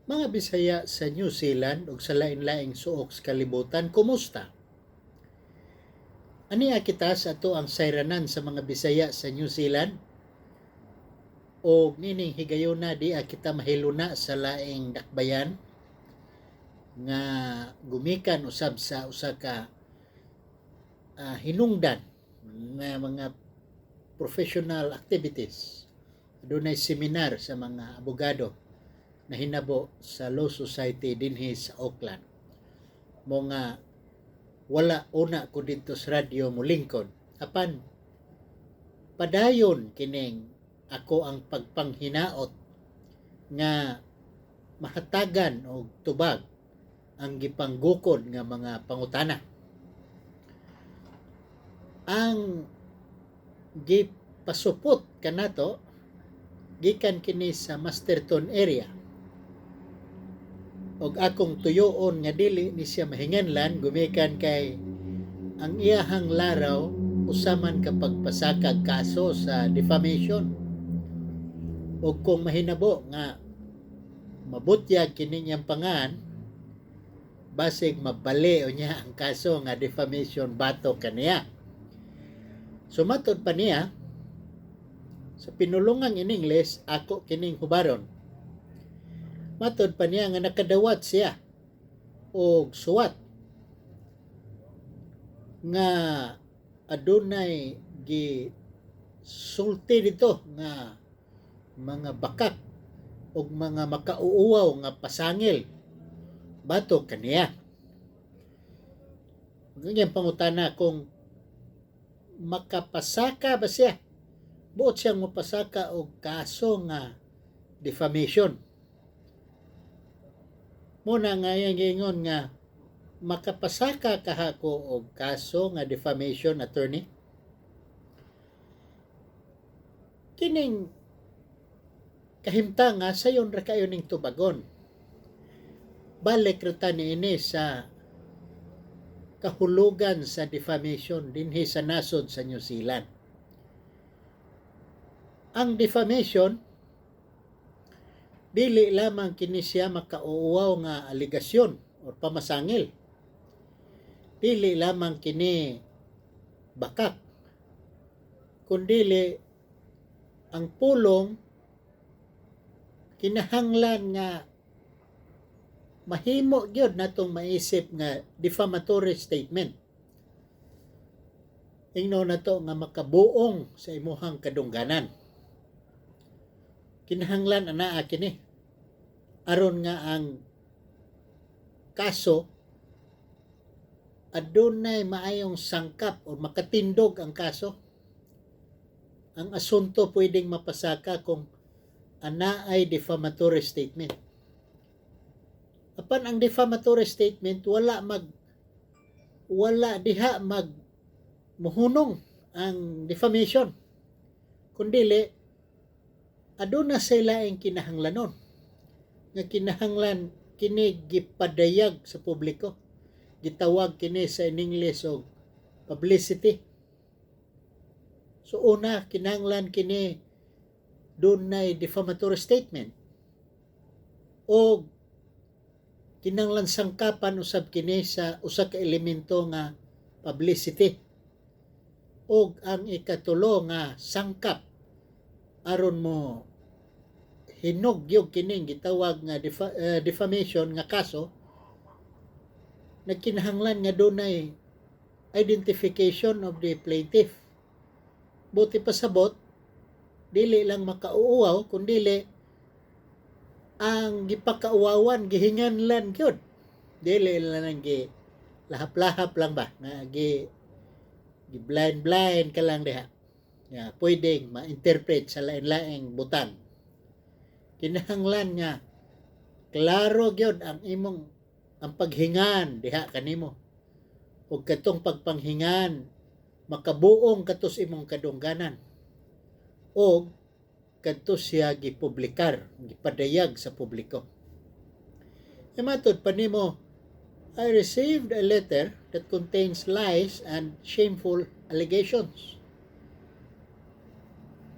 Mga Bisaya sa New Zealand ug sa lain-laing suok sa kalibutan, kumusta? Ania kita sa atoang sayranan sa mga Bisaya sa New Zealand o nining higayuna diha kita mahiluna sa laing dakbayan nga gumikan usab sa usa ka hinungdan nga mga professional activities. Adunay seminar sa mga abogado na hinabo sa Law Society dinhi sa Auckland. Mao nga wala una ko didto sa radyo molingkod. Apan padayon kining ako ang pagpanghinaot nga mahatagan og tubag ang gipanggukod nga mga pangutana. Ang gipasupot kanato gikan kini sa Masterton area og akong tuyoon nga dili ni siya mahinganlan gumikan kay ang iyahang laraw usa man ka pagpasakag kaso sa defamation, ug kung mahinabo nga mabutyag kini niyang pangan, basig mabali unya ang kaso nga defamation batok kaniya. So matod pa niya sa pinulungang in English, ako kining hubaron. Matod pa niya nga nakadawat siya og suwat nga adunay gi sulti dito nga mga bakak og mga makauuwaw nga pasangil batok kaniya. Ganyan pangutana kung makapasaka ba siya. Buot siyang mapasaka og kaso nga defamation. Mao na nga iyang giingon nga makapasaka kaha ko og kaso nga defamation, attorney. Kining kahimtang nga sayon ra kayo ning tubagon. Balik ra ta niini sa kahulugan sa defamation dinhi sa nasod sa New Zealand. Ang defamation, dili lamang kini siya makauuwaw nga alegasyon or pamasangil. Dili lamang kini bakak. Kundili ang pulong kinahanglan nga mahimo gyud natong maisip nga defamatory statement. Ingno nato nga makabuong sa imuhang kadungganan. Kinahanglan anaa kini aron nga ang kaso adunay maayong sangkap o makatindog ang kaso. Ang asunto pwedeng mapasaka kung anaay defamatory statement. Apan ang defamatory statement, wala diha mag muhunong ang defamation. Kundili aduna say laing kinahanglanon nga kinahanglan kini gipadayag sa publiko. Gitawag kini sa in English og publicity. So una, kinahanglan kini dunay defamatory statement o kinahanglan sangkapan usab kini sa usa ka elemento nga publicity. Og ang ikatulo nga sangkap aron mo hinog gyud kining gitawag nga defamation nga kaso, nagkinahanglan nga dunay identification of the plaintiff. Buot ipasabot, dili lang makauuwaw kundili ang gipakauwawan gihinganlan gyud, dili lang gi lahap-lahap lang ba nga gi gi blind blind ka lang diha nga pwedeng ma-interpret sa lain-laing butang. Kinahanglan nga klaro gyud ang imong ang paghingan diha kanimo ug katong pagpanghingan makabuong katos imong kadungganan og kadto siya gipublikar, gipadayag sa publiko. E matod pa nimo, "I received a letter that contains lies and shameful allegations."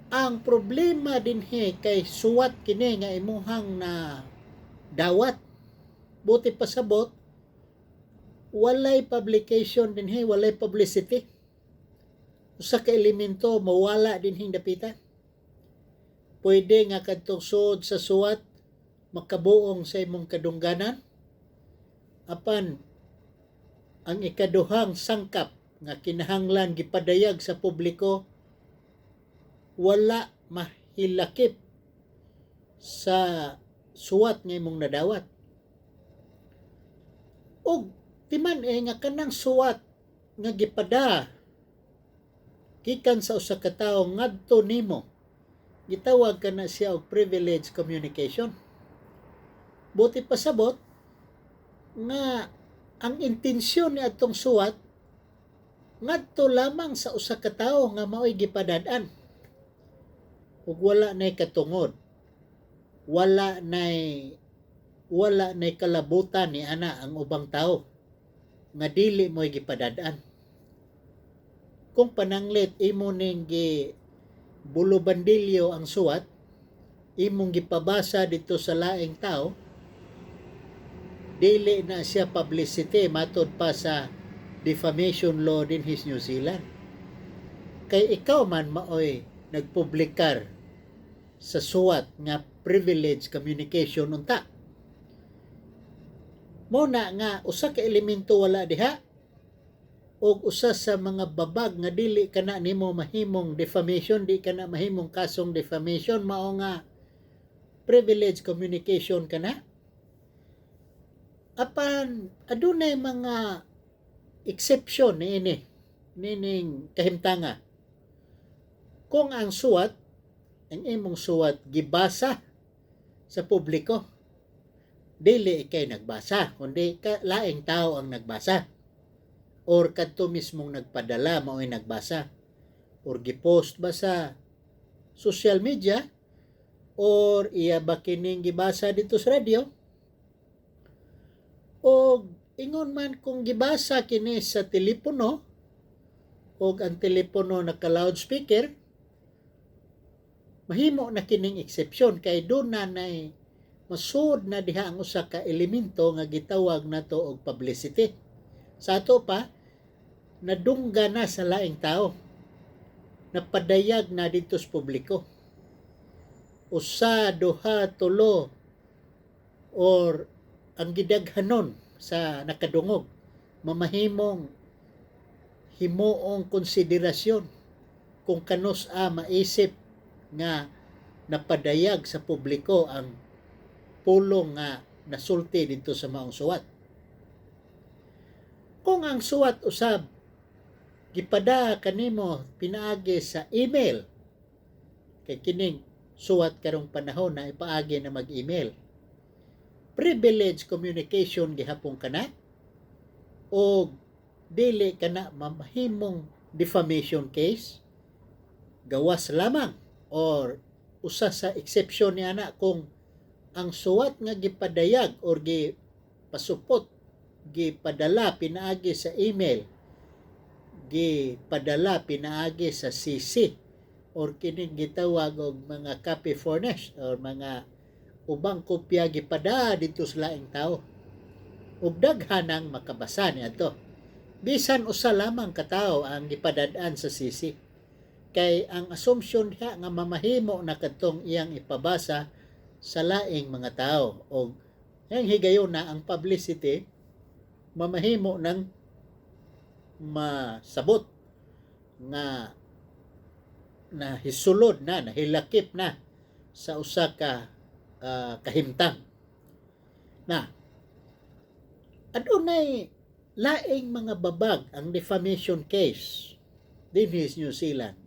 Ang problema dinhi kay suwat kini nga imuhang na dawat. Buot pasabot, walay publication dinhi, walay publicity. Usa ka elemento mawala dinhing dapita. Pwede nga kadtong suod sa suwat makabuong sa imong kadungganan, apan ang ikaduhang sangkap nga kinahanglan gipadayag sa publiko, wala mahilakip sa suwat nga imong nadawat. Og timan eh nga kanang suwat nga gipada gikan sa usa ka tawo ngadto nimo, gitawag kana siya og privilege communication. Buot pasabot nga ang intensyon ni atong suwat ngadto lamang sa usa ka tawo nga maoy gipadad-an ug wala nay katungod, wala nay kalabutan ni ana ang ubang tawo nga dili mo'y gipadad-an. Kung pananglit imo ning gi bulubandilyo ang suwat, imong gipabasa dito sa laing tao, dili na siya publicity matod pa sa defamation law dinhi sa New Zealand. Kay ikaw man maoy nagpublikar sa suwat nga privilege communication unta. Mao na nga usa ka elemento wala diha og usa sa mga babag nga dili kana nimo mahimong defamation, di kana mahimong kasong defamation, mao nga privilege communication kana. Apan adunay mga exception niini nining kahimtanga. Kung ang suwat, ang imong suwat, gibasa sa publiko, dili ikay nagbasa kundi ka, laing tao ang nagbasa or kadto mismong nagpadala mao'y nagbasa or gipost ba sa social media or iya ba kining gibasa dito sa radyo. O ingon man kung gibasa kini sa telepono og ang telepono naka loudspeaker, mahimo na kining exception kay doon na nay masud na diha ang usa ka elemento nga gitawag nato og publicity. Sa ato pa, nadungga na sa laing tao, napadayag na dito sa publiko, usa, duha, tulo or ang gidaghanon sa nakadungog, mamahimong himuong konsiderasyon kung kanus-a maisip nga napadayag sa publiko ang pulong nga nasulti dito sa maong suwat. Kung ang suwat usab gipada kanimo pinaagi sa email, kay kining suwat karong panahon na ipaagi na mag-email, privilege communication gihapon kana o dili kana mamahimong defamation case, gawas lamang or usa sa exception ni ana kung ang suwat nga gipadayag or gipasupot, gipadala pinaagi sa email, gipadala pinaagi sa CC or kining gitawag og mga copy furnished or mga ubang kopya gipada dito sa laing tao ug daghanang makabasa niadto, bisan usa lamang ka tawo ang gipadad-an sa CC, kay ang assumption diha nga mamahimo na kadtong iyang ipabasa sa laing mga tao og ang higayon na ang publicity mamahimo ng masabot nga nahisulod na, nahilakip na sa usa ka kahimtang. Na adunay laing mga babag ang defamation case dinhi sa New Zealand.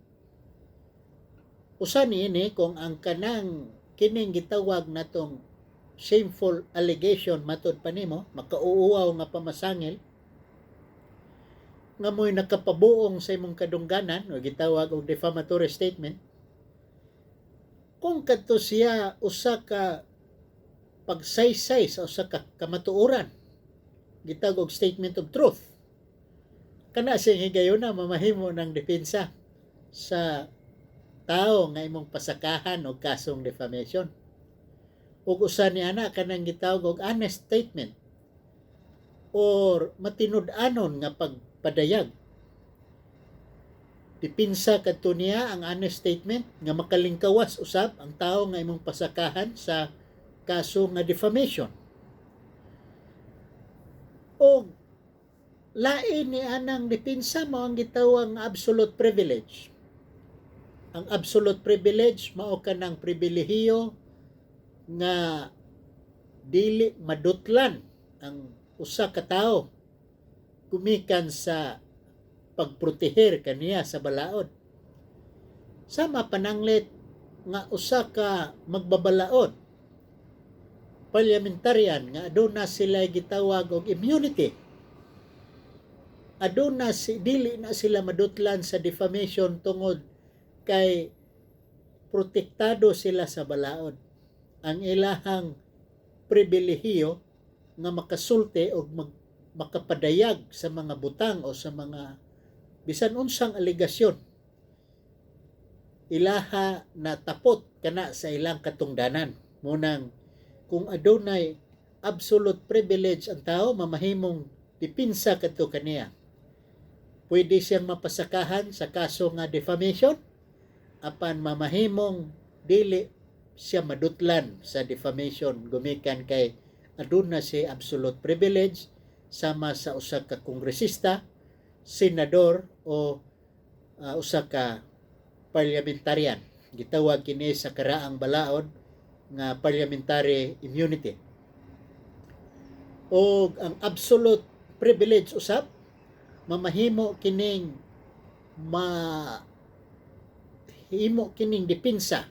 Usa niini kung ang kanang kining gitawag natong shameful allegation, matod pa nimo makauuaw nga pamasangil nga mo'y nakapabuong sa imong kadungganan o gitawag og defamatory statement, kung kadto siya usa ka pagsaysay sa usa ka kamatuoran, gitawag og statement of truth, kana siyang higayon na mamahimo ng depensa sa tao nga imong pasakahan og kasong defamation. Ug usa ni ana kanang gitawag og honest statement or matinud-anon nga pagpadayag. Dipinsa kadto niya ang honest statement nga makalingkawas usab ang tawo nga imong pasakahan sa kaso nga defamation. O lain ni anang dipinsa mao ang gitawag nga absolute privilege. Ang absolute privilege mao kanang pribilehiyo nga dili madutlan ang usa ka tawo gumikan sa pagproteher kaniya sa balaod. Sama pananglit nga usa ka magbabalaod, parliamentarian, nga aduna sila gitawag og immunity. Aduna si dili na sila madutlan sa defamation tungod kay protektado sila sa balaod. Ang ilahang pribilehiyo nga makasulti og makapadayag sa mga butang o sa mga bisan unsang alegasyon, ilaha na tapot kana sa ilang katungdanan. Munang kung adunay absolute privilege ang tao, mamahimong dipinsa kadto kaniya. Pwede siyang mapasakahan sa kaso nga defamation, apan mamahimong dili siya madutlan sa defamation gumikan kay aduna si absolute privilege, sama sa usa ka kongresista, senador o usa ka parliamentarian. Gitawag kini sa karaang balaod nga parliamentary immunity. O ang absolute privilege usab, mamahimo kining ma himo kining dipinsa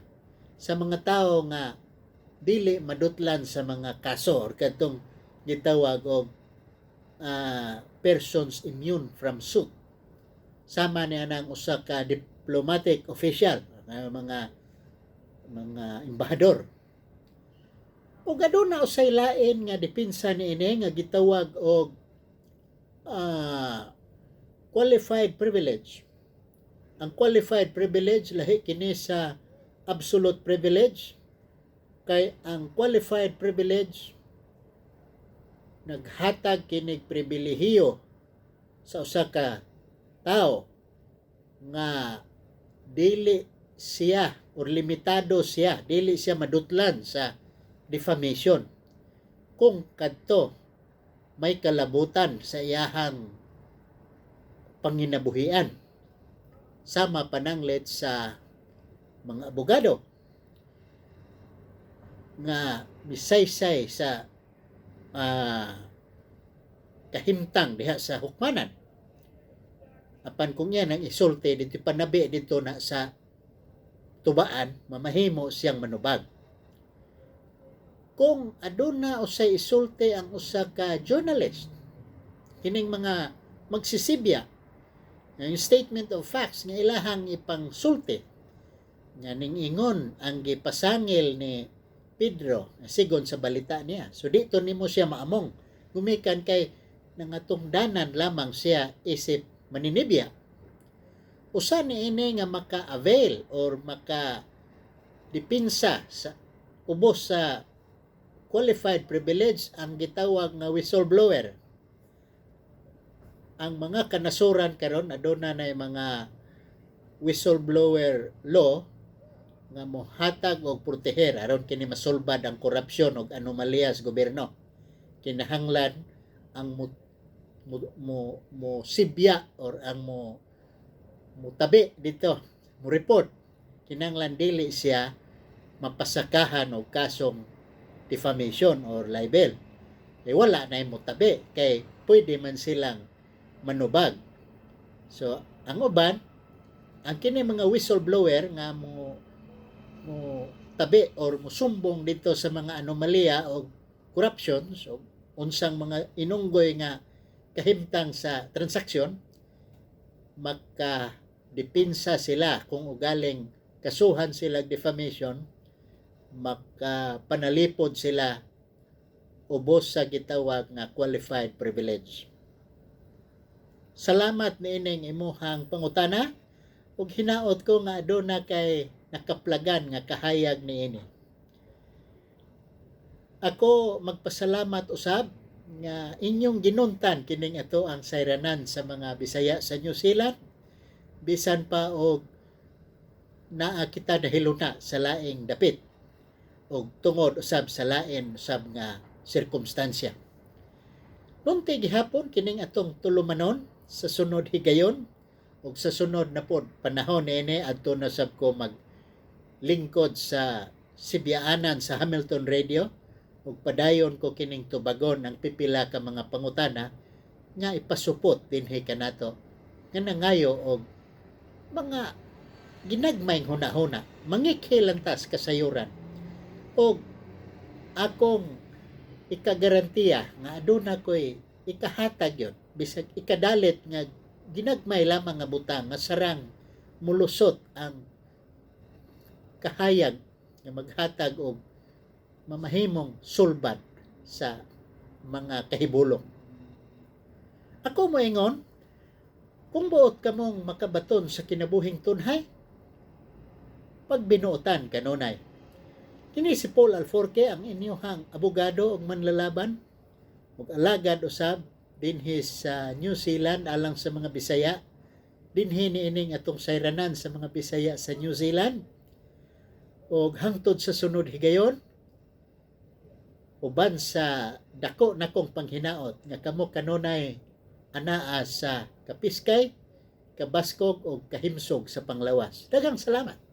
sa mga tao nga dili madutlan sa mga kaso or kadtong gitawag og persons immune from suit. Sama niya ng usa ka diplomatic official, mga embahador. Ug aduna usay lain nga dipinsa niini nga gitawag og qualified privilege. Ang qualified privilege, lahi kini sa absolute privilege, kay ang qualified privilege, naghatag kinig pribilehiyo sa usa ka tao nga dili siya or limitado siya, dili siya madutlan sa defamation kung kadto may kalabutan sa iyahang panginabuhian, sama pananglit sa mga abogado nga misaysay sa kahimtang diha sa hukmanan. Apan kung yan ang isulti dito, panabi dito na sa tubaan, mamahimo siyang manubag. Kung aduna usay isulti ang usa ka journalist, kining mga magsisibya, ang statement of facts nga ilahang ipangsulti nga ning ingon ang gipasangil ni Pedro sigon sa balita niya. So dito nimo siya maamong gumikan kay nangatungdanan lamang siya isip maninibya. Usa ni ini nga maka-avail or maka dipinsa sa ubos sa qualified privilege ang gitawag nga whistleblower. Ang mga kanasuran karon, aduna na mga whistleblower law nga mohatag og proteher aron kini masulbad ang korupsyon og anomalya sa gobyerno. Kinahanglan ang mo sibya or ang mo mutabi dito, mo report, kinahanglan dili siya mapasakahan og kasong defamation or libel. Eh wala na mo tabi kay pwede man silang manubag. So ang uban, ang kini mga whistleblower nga mo mo tabi or musumbong dito sa mga anomalya o corruptions o unsang mga inunggoy nga kahimtang sa transaksyon, maka dipinsa sila kung ugaling kasuhan sila defamation, makapanalipod sila ubos sa gitawag nga qualified privilege. Salamat niining imuhang pangutana ug hinaot ko nga aduna kay nakaplagan nga kahayag niini. Ako magpasalamat usab nga inyong ginuntan kining ato ang sayranan sa mga Bisaya sa New Zealand, bisan pa og naa kita nahiluna sa laing dapit og tungod usab sa lain usab nga sirkumstansya. Nunti gihapon kining atong tulumanon sa sunod higayon ug sa sunod na pod panahon niini, adto na sab ko mag lingkod sa sibyaanan sa Hamilton Radio ug padayon ko kining tubagon ang pipila ka mga pangutana nga ipasupot dinhi kanato nga nangayo og mga ginagmayng hunahuna, mangikhi lang tas kasayuran, og akong ikagarantiya nga aduna ko'y ikahatag yun bisag ikadalit nga ginagmay lamang nga butang nga sarang mulusot ang kahayag nga maghatag og mamahimong sulbad sa mga kahibulong. Ako moingon, kung buot kamong makabaton sa kinabuhing tunhay, pagbinuotan kanunay. Kini si Paul Alforque, ang inyuhang abogado ug manlalaban ug alagad usab dinhi sa New Zealand alang sa mga Bisaya, dinhi niining atong sayranan sa mga Bisaya sa New Zealand. Og hangtod sa sunod higayon, uban sa dako nakong panghinaot nga kamo kanunay anaa sa kapiskay, kabaskog og kahimsog sa panglawas. Daghang salamat.